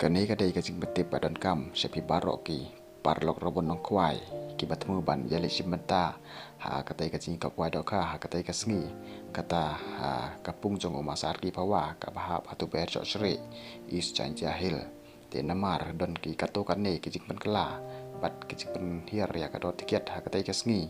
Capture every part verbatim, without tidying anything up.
Kane ka dei ka jingpyntip ba donkam sha phi baroh ki paralok Rawon Nongkhwai kiba thmu ban ïaleit shim bynta ha katei ka jingïakop khwai dohkha ha katei ka sngi. Kata ha ka pung jong u Master R K Phawa kaba hap ha Tuber Chawshrieh, East Jaintia Hills. Te namar don ki katto katne ki jingpynkylla bad ki jingpynhiar ïa ka dor tiket ha katei ka sngi.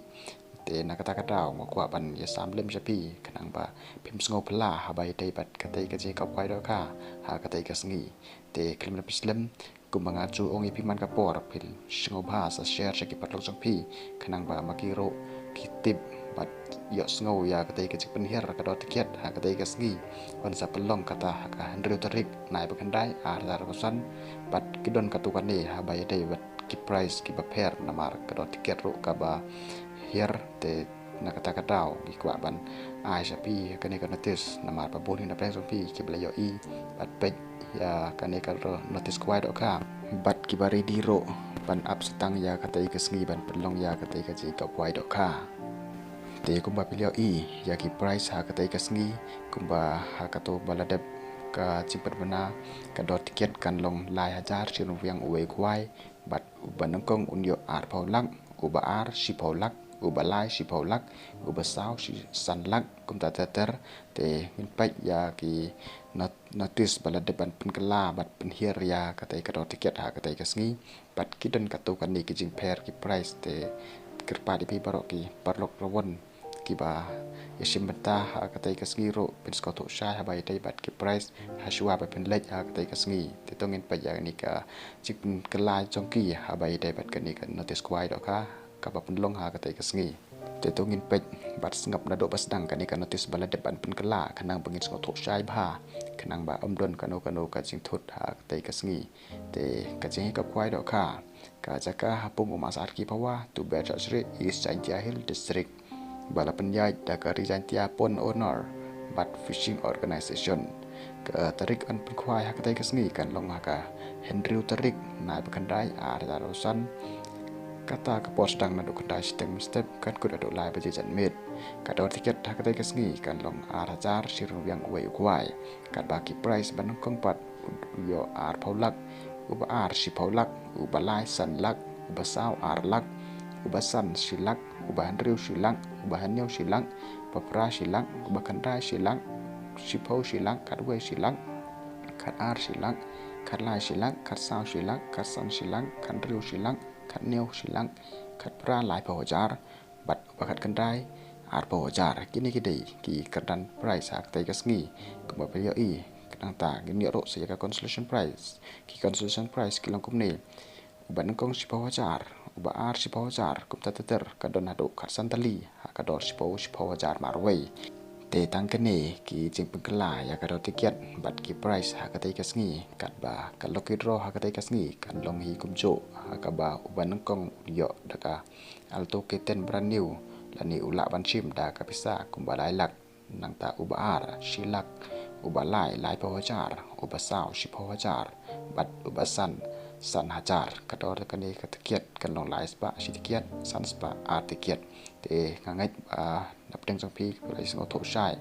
Te na kata ka daw nga kwah ban ïasam lem sha phi khnang ba phim sngew phylla haba ïadei bad katei ka jingïakop khwai dohkha ha katei ka sngi. Te khlem da pynslem, kumba nga ju ong ïa phi man ka por, phin sngewbha sa share sha ki paralok jong phi khnang ba ma ki ruh ki tip bad ïohsngew ïa katei ka jingpynhiar ka dor tiket ha katei ka sngi. Wan sa pynlong kata ha ka hynriew tarik Naiphewkhyndai, ar hajar arphew san, bad ki don katto katne haba ïadei bad ki price kiba pher namar ka dor tiket ruh kaba hiar. Te na kata ka daw ngi kwah ban ai sha phi kane ka notice namar ba bun hi na pdeng jong phi kiba la ïohi bad peit ïa kane ka notice khwai dohkha bad kiba ready ruh ban ap satang ïa katei ka sngi ban pynlong ïa katei ka jingïakop khwai dohkha. Te kumba phi la ïohi ïa ki price ha katei ka sngi, kumba ha kato ba la dep ka jingpynbna, ka dor tiket kan long lai hajar shi ryngwiang uwei u khwai, bad uba nyngkong un ïoh arphew lak, uba ar shiphew lak, uba lai shiphew lak, uba saw shi san lak, kumta ter ter. Te ngin peit ïa ki not-, notice ba la dep ban pynkylla bad pynhiar ïa katei ka dor tiket ha katei ka sngi. Bad ki don katto katne ki jingpher ki price, te kyrpad ïa phi baroh ki paralok Rawon kiba ïashim bynta ha katei ka sngi ruh phin sngewthuh shai haba ïadei bad ki price ha shuwa ba phin leit ha katei ka sngi. Te to ngin peit ïa kane ka jingpynkylla jong ki haba ïadei bad kane ka notice khwai dohkha kaba pynlong ha katei ka sngi. Te to ngin peit bad sngap naduh ba sdang kane ka notice ba la dep ban pynkylla khnang ba ngin sngewthuh shai bha khnang ba ym don kano kano ka jingthut ha katei ka sngi. Te ka jingïakop khwai dohkha ka jaka ha pung u Master R K Phawa, Tuber Chawshrieh, East Jaintia Hills District, ba la pynïaid da ka Ri Jaintia Pond Owner bad Fishing Organization. Ka tarik yn pynkhwai ha katei ka sngi kan long ha ka hynriew tarik Naiphewkhyndai, ar hajar arphew san. Kata ka por sdang naduh khyndai shiteng mynstep kan kut haduh lai baje janmiet. Ka dor tiket ha katei ka sngi kan long ar hajar shi ryngwiang uwei u khwai. Katba ki price ba nyngkong pat un ïoh arphew lak, uba ar shiphew lak, uba lai san lak, uba saw ar lak, uba san shi lak, uba hynriew shi lak, uba hynñiew shi lak, uba phra shi lak, uba khyndai shi lak, shiphew shi lak, khatwei shi lak, khatar shi lak, khatlai shi lak, khatsaw shi lak, khatsan shi lak, khathynriew shi lak, khathynñiew shi lak, khatphra laiphew hajar, bad uba khatkhyndai arphew hajar. Kine ki dei ki kyrdan prize ha katei ka sngi. Kumba phi ïohi, nangta ngin ïoh ruh sa ïa ka consolation prize. Ki consolation prize ki long kumne: uba nyngkong shiphew hajar, uba ar shiphew hajar, kumta ter ter, ka don haduh khatsan tylli ha ka dor shiphew, shiphew hajar marwei. Te tang kine ki jingpynkylla ïa ka dor tiket bad ki prize ha katei ka sngi. Katba ka lucky draw ha katei ka sngi kan long hi kumjuh, ha kaba uba nyngkong un ïoh da ka Alto K ten brand new, lane u lah ban shim da ka pisa kumba lai lak. Nangta uba ar shi lak, uba lai laiphew hajar, uba saw shiphew hajar, bad uba san san hajar. Ka dor kane ka tiket kan long lai spah shi tiket, san spah ar tiket. Te nga ngeit ba na pdeng jong phi phi la sngewthuh shai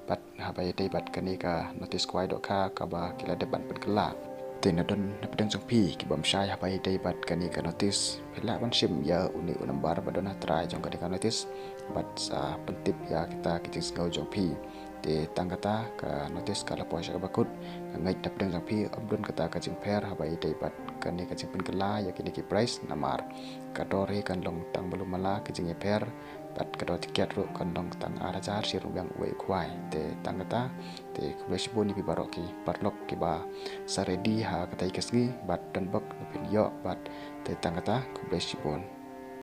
bad haba ïadei bad kane ka notice khwai dohkha kaba ki la dep ban pynkylla. Te na don na pdeng jong phi ki bym shai haba ïadei bad kane ka notice, phi lah ban shim ïa une u number ba don ha trai jong kane ka notice bad sa pyntip ïa kita ki jingsngew jong phi. Te tang kata ka notice ka la poi sha kaba kut. Nga ngeit na pdeng jong phi ym don kata ka jingpher haba ïadei bad kane ka jingpynkylla ïa kine ki prize, namar ka dor hi kan long tang malu mala ka jingïapher, bad ka dor tiket ruh kan long tang ar hajar shi ryngwiang uwei u khwai. Te tang kata, te khublei shibun ïa phi baroh ki paralok kiba sa ready ha katei ka sngi bad don bok ba phin ïoh. Bad te tang kata, khublei shibun.